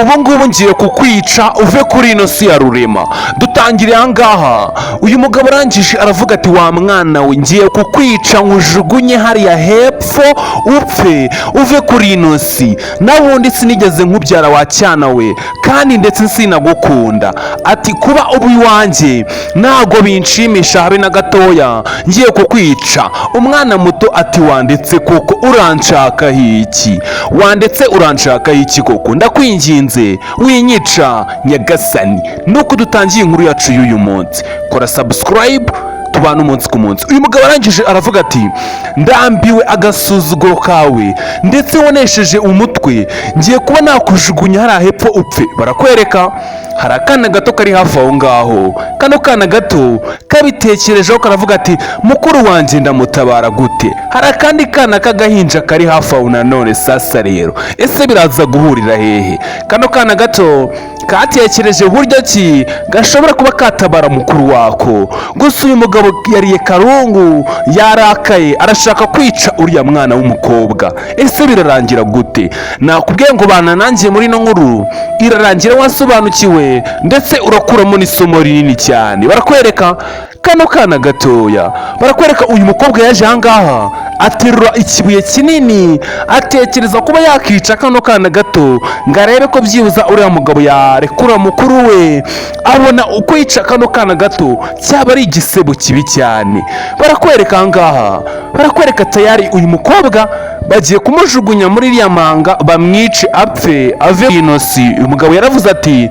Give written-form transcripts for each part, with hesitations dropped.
Ubu ngubu ngiye kukwica uve kuri ino si ya Rurema. Dutangiriye aha ngaha. Uyu mugabo arangije aravuga ati: "Wa mwana we, ngiye kukwica nkujugunye hariya hepfo upfe uve kuri ino si. N'ubundi sinigeze nkubyara, wa cyana we, kandi ndetse sinagukunda." Ati: "Kuba ubu iwanjye ntabwo binshimisha habe na gatoya, ngiye kukwica." Umwana muto ati: "Wandetse koko, uranshakaho iki? Wandetse, uranshakaho iki koko? Ndakwinginze winyica." Nyagasani, nuko dutangiye inkuru yacu y'uyu munsi. Kora subscribe tubana umunsi ku munsi. Uyu mugabo arangije aravuga ati: "Ndambiwe agasuzuguro kawe, ndetse wonesheje umutwe, ngiye kuba nakujugunya hariya hepfo upfe." Barakwereka hari akana gato kari hafi aho ngaho. Kano kana gato kabitekerejeho, karavuga ati: "Mukuru wanjye ndamutabara gute?" Hari akandi kana k'agahinja kari hafi aho nanone. Sasa rero, ese biraza guhurira hehe? Kano kana gato katekereje buryo ki gashobora kuba katabara mukuru wako. Gusa uyu mugabo yariye karungu, yarakaye, arashaka kwica uriya mwana w'umukobwa. Ese birarangira gute? Nakubwiye ngo bana nanjye muri ino nkuru, irarangira wasobanukiwe, ndetse urakuramo n'isomo rinini cyane. Barakwereka kano kana gatoya, barakwereka uyu mukobwa yaje aha ngaha aterura ikibuye kinini, atekereza kuba yakica kano kana gato ngo arebe ko byibuza uriya mugabo yarekura mukuru we. Abona ukwica kano kana gato cyaba ari igisebo kibi cyane. Barakwereka aha ngaha, barakwereka tayari uyu mukobwa bagiye kumujugunya muri iriya manga, bamwice apfe ave ino si. Uyu mugabo yaravuze ati: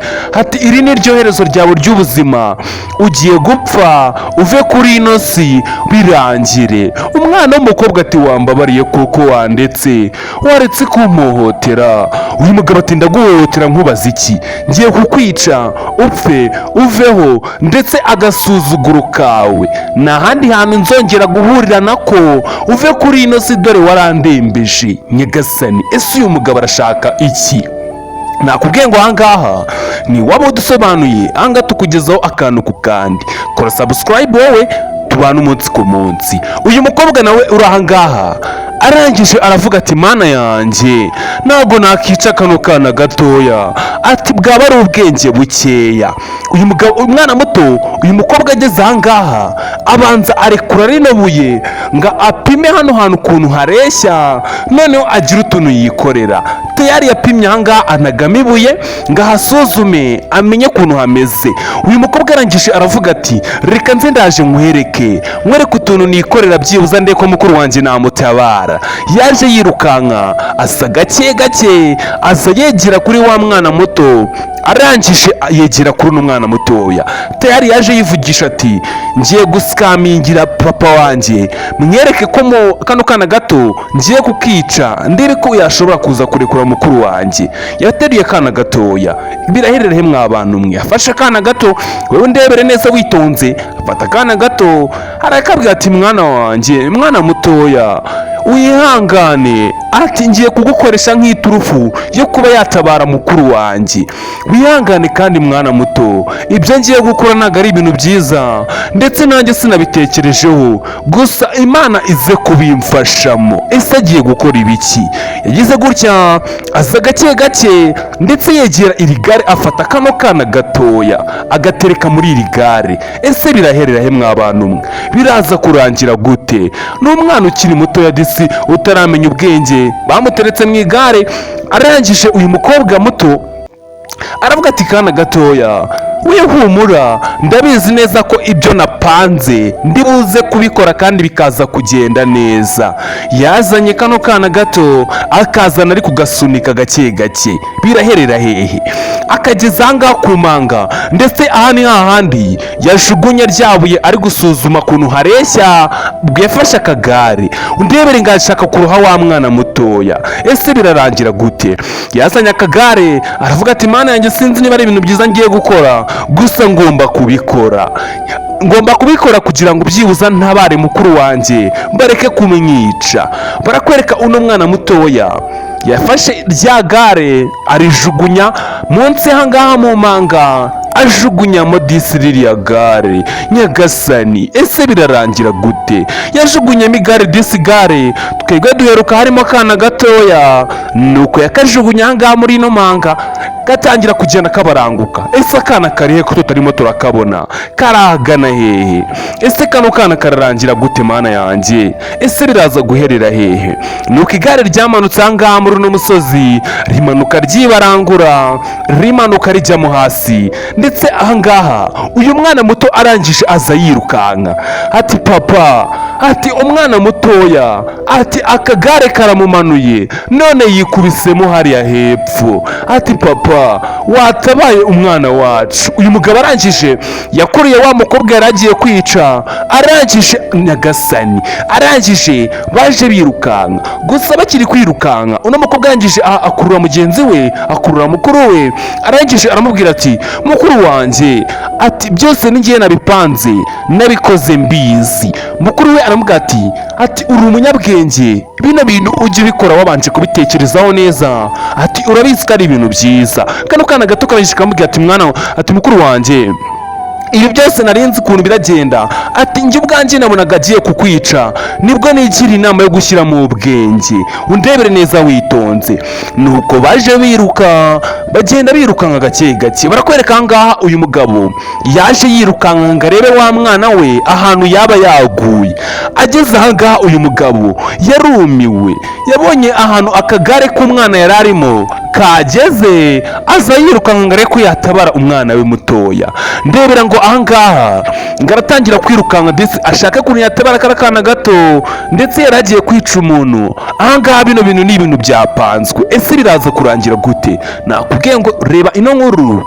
"Iri ni ryo herezo ryawe ry'ubuzima, ugiye gupfa uve kuri ino si, birangire." Umwana w'umukobwa ati: "Wambabariye kuko, wandetse, waretse kumuhotera." Uyu mugabo ati: "Ndaguhohotera nkubaza iki? Ngiye kukwica upfe uveho, ndetse agasuzuguro kawe nta handi hantu nzongera guhurira nako, uve kuri ino si, dore warandembeje." Nyagasani, ese uyu mugabo arashaka iki? Nakubwiye ngo ahangaha ni waba udusobanuye, ahangaha tukugezaho akantu ku kandi. Kora subscribe wowe tubana umunsi ku munsi. Uyu mukobwa nawe uri ahangaha arangije aravuga ati: "Mana yanjye, ntabwo nakica kano kana gatoya." Ati: "Bwaba ari ubwenge bukeya." Uyu mugabo, umwana muto, uyu mukobwa ageze ahangaha abanza arekura rino buye ngo apime hano hantu ukuntu hareshya, noneho agira utuntu yikorera. Tayari yapimye ahangaha, anagamo ibuye ngo ahasuzume amenye ukuntu hameze. Uyu mukobwa arangije aravuga ati: "Reka nze, ndaje nkwereke utuntu nikorera, byibuze ndeko mukuru wanjye namutabara." Yaje yirukanka, asa gake gake, aza yegera kuri wa mwana muto. Arangije yegera kuri uno mwana mutoya. Tayari yaje yivugisha ati: "Ngiye gusikamingira papa wanjye, mwereke ko mo kano kana gato ngiye kukica, ndebe ko yashobora kuza kurekura mukuru wanjye." Yateruye akana gatoya. Biraherera he mwa bantu mwe? Afashe akana gato, wowe ndebere neza witonze. Afata akana gato, arakabwira ati: "Mwana wanjye, mwana mutoya, wihangane." Ati: "Ngiye kugukoresha nk'iturufu yo kuba yatabara mukuru wanjye. Wihangane kandi mwana muto, ibyo ngiye gukora ntabwo ari ibintu byiza, ndetse nanjye sinabitekerejeho, gusa Imana ize kubimfashamo." Ese agiye gukora ibiki? Yagize gutya, aza gake gake, ndetse yegera iri gare, afata kano kana gatoya agatereka muri iri gare. Ese biraherera he mwa bantu mwe? Biraza kurangira gute? Ni umwana ukiri mutoya disi, utaramenya ubwenge, bamuteretse mu igare. Arangije uyu mukobwa muto aravuga ati: "Kana gatoya, wihumura, ndabizi neza ko ibyo napanze ndibuze kubikora kandi bikaza kugenda neza." Yazanye kano kana gato, akazana ari kugasunika gake gake. Biraherera hehe? Akageza ahangaha ku manga, ndetse aha ni hahandi yajugunya ryabuye ari gusuzuma ukuntu hareshya. Ubwo yafashe akagare, undebere ngo ashaka kuroha wa mwana mutoya. Ese birarangira gute? Yazanye akagare, aravuga ati: "Mana yanjye, sinzi niba ari ibintu byiza ngiye gukora, gusa ngomba kubikora, ngomba kubikora kugira ngo byibuze ntabare mukuru wanjye, bareke kumwica." Barakwereka uno mwana mutoya yafashe rya gare arijugunya munsi ahangaha mu manga, ajugunyamo disi ririya gare. Nyagasani, ese birarangira gute? Yajugunyamo igare disi, gare twebwe duheruka harimo akana gatoya, nuko yakajugunya ahangaha muri ino manga. Gatangira kugenda kabaranguka. Ese akana karihe ko tutarimo turakabona? Karahagana hehe? Ese kano kana kararangira gute? Mana yanjye, ese biraza guherera hehe? Nuko igare ryamanutse ahangaha muri uno musozi, rimanuka ryibarangura, rimanuka rijyamo hasi. Ndetse ahangaha uyu mwana muto arangije aza yirukanka ati: "Papa," ati, "umwana mutoya," ati, "akagare karamumanuye none yikubisemo hariya hepfo." Ati: "Papa, watabaye umwana wacu." Uyu mugabo arangije yakuriye wa mukobwa yari agiye kwica. Arangije, nyagasani, arangije baje birukanka. Gusa bakiri kwirukanka, uno mukobwa arangije akurura mugenzi we, akurura mukuru we. Arangije aramubwira ati: "Mukuru wanjye," ati, "byose ni njye nabipanze, nabikoze mbizi." Mukuru we aramubwira ati: "Uri umunyabwenge, bino bintu ujye ubikora wabanje kubitekerezaho neza." Ati: "Urabizi ko ari ibintu byiza." Kano kana gato karangije kamubwira ati: "Mwana," ati, "mukuru wanjye, ibi byose narinzi ukuntu biragenda." Ati: "Njye ubwanjye nabonaga agiye kukwica, nibwo nigira inama yo gushyiramo ubwenge. Undebere neza witonze." Nuko baje biruka, bagenda birukanka gake gake. Barakwereka ahangaha uyu mugabo yaje yirukanka ngo arebe wa mwana we ahantu yaba yaguye. Ageze ahangaha, uyu mugabo yarumiwe. Yabonye ahantu akagare k'umwana yari arimo kageze, aza yirukanka ngo arebe ko yatabara umwana we mutoya. Ndebera ngo ahangaha ngo aratangira kwirukanka, ndetse ashaka ukuntu yatabara kariya kana gato, ndetse yari agiye kwica umuntu. Ahangaha bino bintu ni ibintu byapanzwe. Ese biraza kurangira gute? Nakubwiye ngo reba ino nkuru,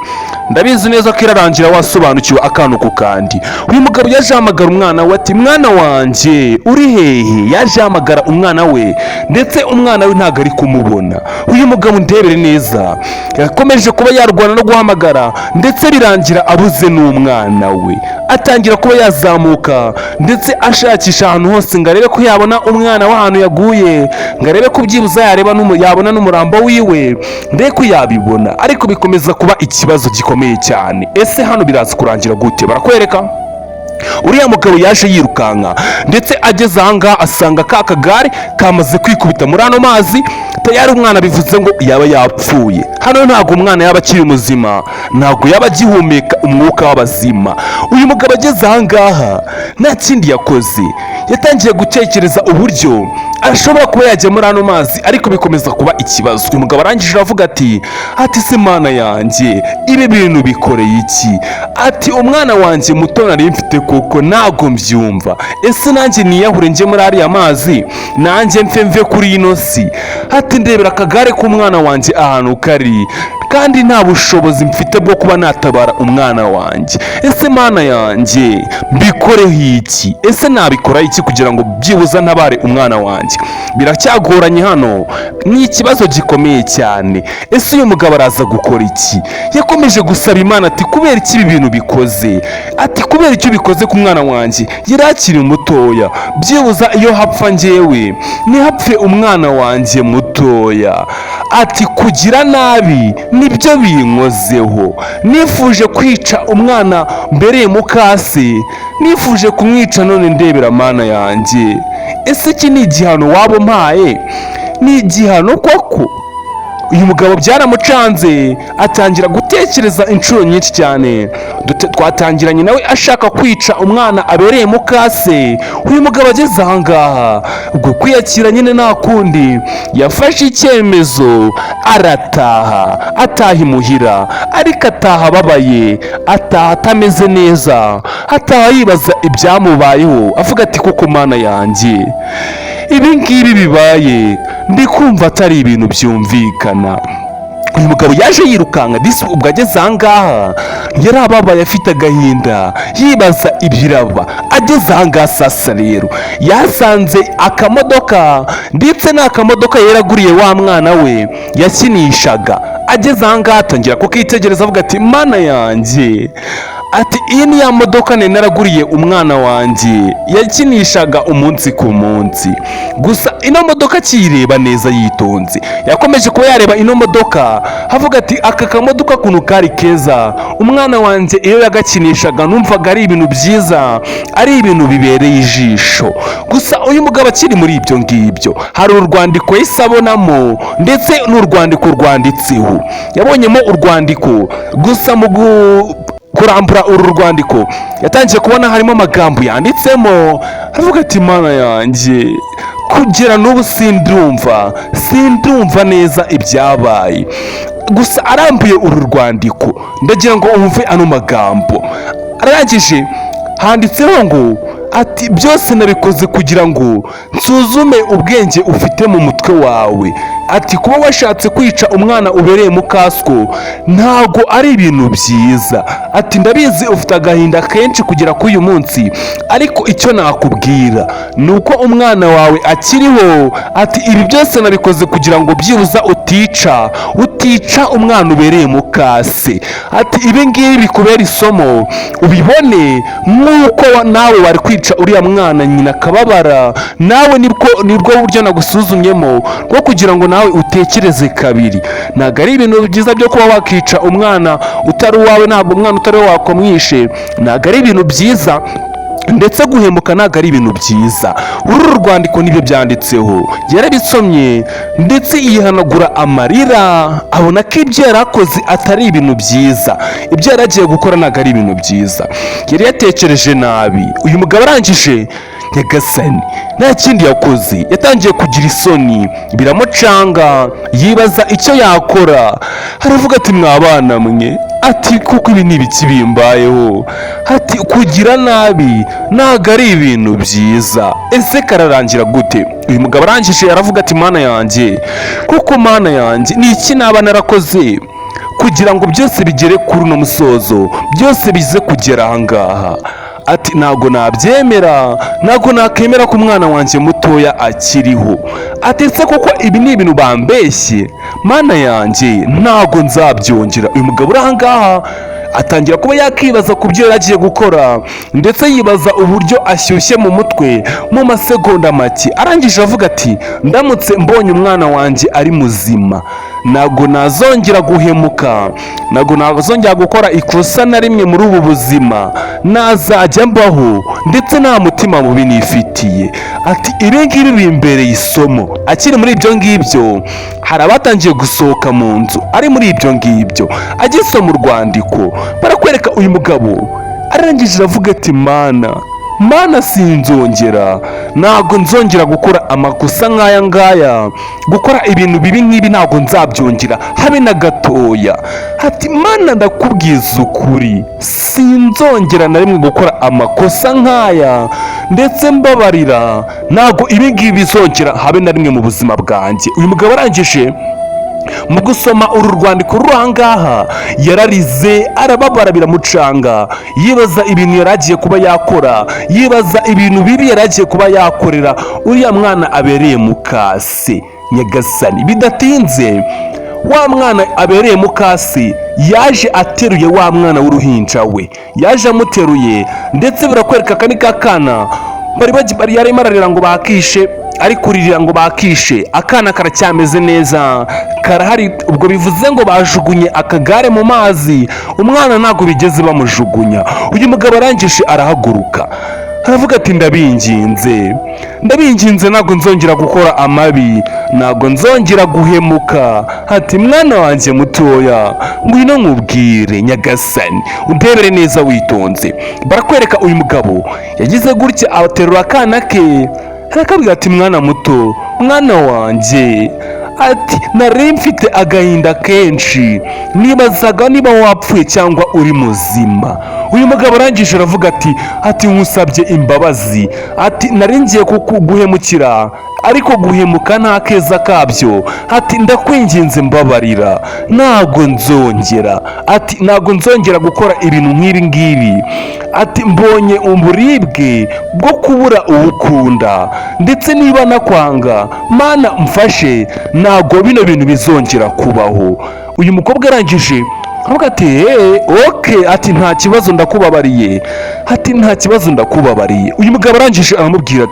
ndabizi neza ko irarangira wasobanukiwe akantu ku kandi. Uyu mugabo yaje ahamagara umwana we ati: "Mwana wanjye, uri hehe?" Yaje ahamagara umwana we, ndetse umwana we ntabwo ari kumubona. Uyu mugabo, ndebere neza, yakomeje kuba yarwana no guhamagara, ndetse birangira abuze n'umwana we. Atangira kuba yazamuka, ndetse ashakisha ahantu hose ngo arebe ko yabona umwana we ahantu yaguye, ngo arebe ko byibuze yareba yabona n'umurambo wiwe, ndebe ko yabibona, ariko bikomeza kuba ikibazo gikomeye cyane. Ese hano biraza kurangira gute? Barakwereka uriya mugabo yaje yirukanka, ndetse ageze ahangaha asanga ka kagare kamaze kwikubita muri ano mazi. Tayari umwana bivuze ngo yaba yapfuye. Hano ntabwo umwana yaba akiri muzima, ntabwo yaba agihumeka umwuka w'abazima. Uyu mugabo ageze ahangaha nta kindi yakoze, yatangiye gutekereza uburyo ashobora kuba yajya muri ano mazi, ariko bikomeza kuba ikibazo. Uyu mugabo arangije aravuga ati: "Se Mana yanjye, ibi bintu bikoreye iki?" Ati: "Umwana wanjye muto nari mfite koko ntabwo mbyumva. Ese nanjye niyahure njye muri ariya mazi, nanjye mfe mve kuri ino si?" Ati: "Ndebera akagare k'umwana wanjye ahantu kari, kandi nta bushobozi mfite bwo kuba natabara umwana wanjye. Ese Mana yanjye, mbikoreho iki? Ese nabikora iki kugira ngo byibuze ntabare umwana wanjye?" Biracyagoranye, hano ni ikibazo gikomeye cyane. Ese uyu mugabo araza gukora iki? Yakomeje gusaba Imana ati: "Kubera iki ibi bintu bikoze?" Ati: "Kubera icyo bikoze ku mwana wanjye? Yari akiri mutoya. Byibuza iyo hapfa njyewe, ntihapfe umwana wanjye mutoya." Ati: "Kugira nabi nibyo binkozeho. Nifuje kwica umwana mbereye mukase, nifuje kumwica, none ndebera Mana yanjye. Ese iki ni igihano waba umpaye? Ni igihano koko?" Uyu mugabo byaramucanze, atangira gutekereza inshuro nyinshi cyane. Twatangiranye nawe ashaka kwica umwana abereye mukase. Uyu mugabo ageze ahangaha, ubwo kwiyakira nyine nta kundi, yafashe icyemezo arataha. Ataha imuhira, ariko ataha ababaye, ataha atameze neza, ataha yibaza ibyamubayeho, avuga ati: "Koko Mana yanjye, ibi ngibi bibaye ndi kumva atari ibintu byumvikana." Uyu mugabo yaje yirukanka disi. Ubwo ageze ahangaha yari ababaye, afite agahinda, yibaza ibiraba. Ageze ahangaha sasa rero yasanze akamodoka, ndetse n'akamodoka yaraguriye wa mwana we yakinishaga. Ageze ahangaha atangira kukitegereza, avuga ati: "Mana yanjye," Ati: "Iyi ni ya modoka nari naraguriye umwana wanjye yakinishaga umunsi ku munsi." Gusa ino modoka akiyireba neza yitonze, yakomeje kuba yareba ino modoka, avuga ati: "Aka kamodoka ukuntu kari keza, umwana wanjye iyo yagakinishaga numvaga ari ibintu byiza, ari ibintu bibereye ijisho." Gusa uyu mugabo akiri muri ibyo ngibyo, hari urwandiko yahise abonamo, ndetse n'urwandiko rwanditseho. Yabonyemo urwandiko. Gusa mu kurambura uru rwandiko, yatangiye kubona harimo amagambo yanditsemo, avuga ati: "Mana yanjye, kugera n'ubu sindumva neza ibyabaye." Gusa arambuye uru rwandiko, ndagira ngo wumve ano magambo. Arangije handitseho ngo ati: "Byose nabikoze kugira ngo nsuzume ubwenge ufite mu mutwe wawe." Ati: "Kuba washatse kwica umwana ubereye mu kasiko ntabwo ari ibintu byiza." Ati: "Ndabizi ufite agahinda kenshi kugera kuri uyu munsi, ariko icyo nakubwira ni uko umwana wawe akiriho." Ati: "Ibi byose nabikoze kugira ngo byibuza utica umwana ubereye mu kase." Ati: "Ibi ngibi bikubera isomo, ubibone nk'uko nawe wari kwica uriya mwana nyina akababara. Nawe nibwo buryo nagusuzumyemo bwo kugira ngo nawe utekereze kabiri. Ntabwo ari ibintu byiza byo kuba wakica umwana utari uwawe, ntabwo umwana utari uwawe wakomwishe, ntabwo ari ibintu byiza, ndetse guhemuka ntabwo ari ibintu byiza." Uru rwandiko nibyo byanditseho. Yarabisomye ndetse yihanagura amarira, abona ko ibyo yari akoze atari ibintu byiza, ibyo yari agiye gukora ntabwo ari ibintu byiza, yari yatekereje nabi. Uyu mugabo arangije, nyagasani, nta kindi yakoze, yatangiye kugira isoni, biramucanga, yibaza icyo yakora. Aravuga ati: "Mwabana mwe," ati, "kuko ibi ni ibiki bimbayeho?" Ati: "Kugira nabi ntabwo ari ibintu byiza. Ese kararangira gute?" Uyu mugabo arangije aravuga ati: "Mana yanjye, kuko Mana yanjye, ni iki naba narakoze kugira ngo byose bigere kuri uno musozo, byose bize kugera aha ngaha?" Ati: "Ntabwo nabyemera, ntabwo nakemera ko umwana wanjye mutoya akiriho." Ati: "Ese koko ibi ni ibintu bambeshye? Mana yanjye, ntabwo nzabyongera." Uyu mugabo uri aha ngaha atangira kuba yakibaza ku byo yari agiye gukora, ndetse yibaza uburyo ashyushye mu mutwe mu masegonda make. Arangije avuga ati: "Ndamutse mbonye umwana wanjye ari muzima, ntabwo nazongera guhemuka, ntabwo nazongera gukora ikosa na rimwe muri ubu buzima, nazajya mbaho ndetse nta mutima mubi nifitiye." Ati: "Ibi ngibi bimbereye isomo." Akiri muri ibyo ngibyo, hari abatangiye gusohoka mu nzu. Ari muri ibyo ngibyo, agisoma urwandiko, barakwereka uyu mugabo arangije aravuga ati: "Mana, Mana, sinzongera, ntabwo nzongera gukora amakosa nk'aya ngaya, gukora ibintu bibi nk'ibi ntabwo nzabyongera habe na gatoya." Ati: "Mana, ndakubwiza ukuri, sinzongera na rimwe gukora amakosa nk'aya, ndetse mbabarira, ntabwo ibi ngibi bizongera habe na rimwe mu buzima bwanjye." Uyu mugabo arangije mu gusoma uru rwandiko ruri aha ngaha, yararize, arababara, biramucanga, yibaza ibintu yari agiye kuba yakora, yibaza ibintu bibi yari agiye kuba yakorera uriya mwana abereye mukase. Nyagasani, bidatinze wa mwana abereye mukase yaje ateruye wa mwana w'uruhinja we, yaje amuteruye, ndetse birakwereka aka ni ka kana bari yarimo ararira ngo bakishe, ari kuririra ngo bakishe. Akana karacyameze neza, karahari. Ubwo bivuze ngo bajugunye akagare mu mazi, umwana ntabwo bigeze bamujugunya. Uyu mugabo arangije arahaguruka, aravuga ati: "Ndabinginze, ndabinginze, ntabwo nzongera gukora amabi, ntabwo nzongera guhemuka." Ati: "Mwana wanjye mutoya, ngwino nkubwire." Nyagasani, undebere neza witonze. Barakwereka uyu mugabo yagize gutya aterura akana ke, arakabwira ati: "Mwana muto, mwana wanjye," ati, "nari mfite agahinda kenshi, nibazaga niba wapfuye cyangwa uri muzima." Uyu mugabo arangije aravuga ati: "Nkusabye imbabazi," ati, "nari ngiye kuguhemukira, ariko guhemuka nta keza kabyo." Ati: "Ndakwinginze mbabarira, ntabwo nzongera." Ati: "Ntabwo nzongera gukora ibintu nk'ibi ngibi." Ati: "Mbonye uburibwe bwo kubura uwukunda, ndetse niba nakwanga, Mana mfashe, ntabwo bino bintu bizongera kubaho." Uyu mukobwa arangije Avuga ati: "Hey, okay," ati: "Nta kibazo, ndakubabariye." Ati: "Nta kibazo, ndakubabariye." Uyu mugabo arangije aramubwira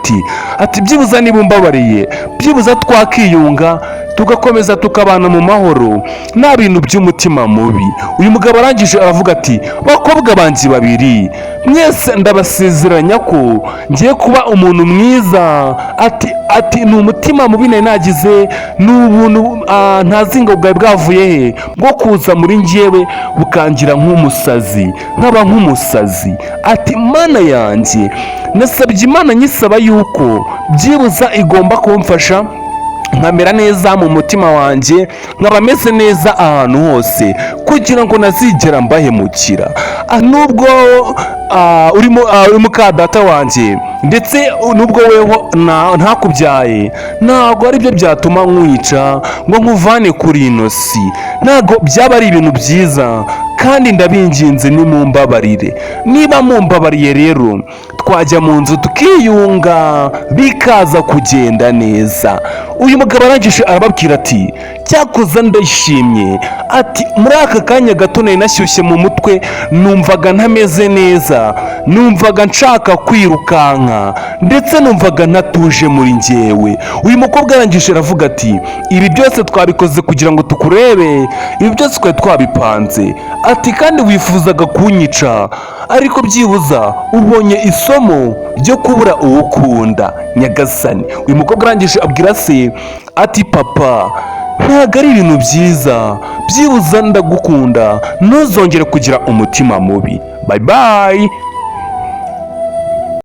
ati: "Byibuza niba umbabariye, byibuza twakiyunga, tugakomeza tukabana mu mahoro, nta bintu by'umutima mubi." Uyu mugabo arangije aravuga ati: "Bakobwa banjye babiri, mwese ndabasezeranya ko ngiye kuba umuntu mwiza." Ati: "Ni umutima mubi nari nagize, ni ubuntu ntazi ngo bwari bwavuye he bwo kuza muri njyewe bukangira nk'umusazi, nkaba nk'umusazi." Ati: "Mana yanjye, nasabye Imana nyisaba yuko byibuza igomba kumfasha nkamera neza mu mutima wanjye, nkaba meze neza ahantu hose, kugira ngo ntazigera mbahemukira. Nubwo uri muka data wanjye, ndetse nubwo weho ntakubyaye, ntabwo aribyo byatuma nkwica ngo nkuvane kuri ino si. Ntabwo byaba ari ibintu byiza, kandi ndabinginze nimumbabarire. Niba mumbabariye rero, twajya mu nzu tukiyunga, bikaza kugenda neza." Uyu mugabo arangije arababwira ati: "Cyakoze ndayishimye." Ati: "Muri aka kanya gato nari nashyushye mu mutwe, numvaga ntameze neza, numvaga nshaka kwirukanka, ndetse numvaga ntatuje muri njyewe." Uyu mukobwa arangije aravuga ati: "Ibi byose twabikoze kugira ngo tukurebe, ibi byose twari twabipanze." Ati: "Kandi wifuzaga kunyica, ariko byibuza ubonye isomo ryo kubura uwo ukunda." Nyagasani! Uyu mukobwa arangije abwira se ati: "Papa, ntabwo ari ibintu byiza, byibuza ndagukunda, ntuzongere kugira umutima mubi. Bye bye."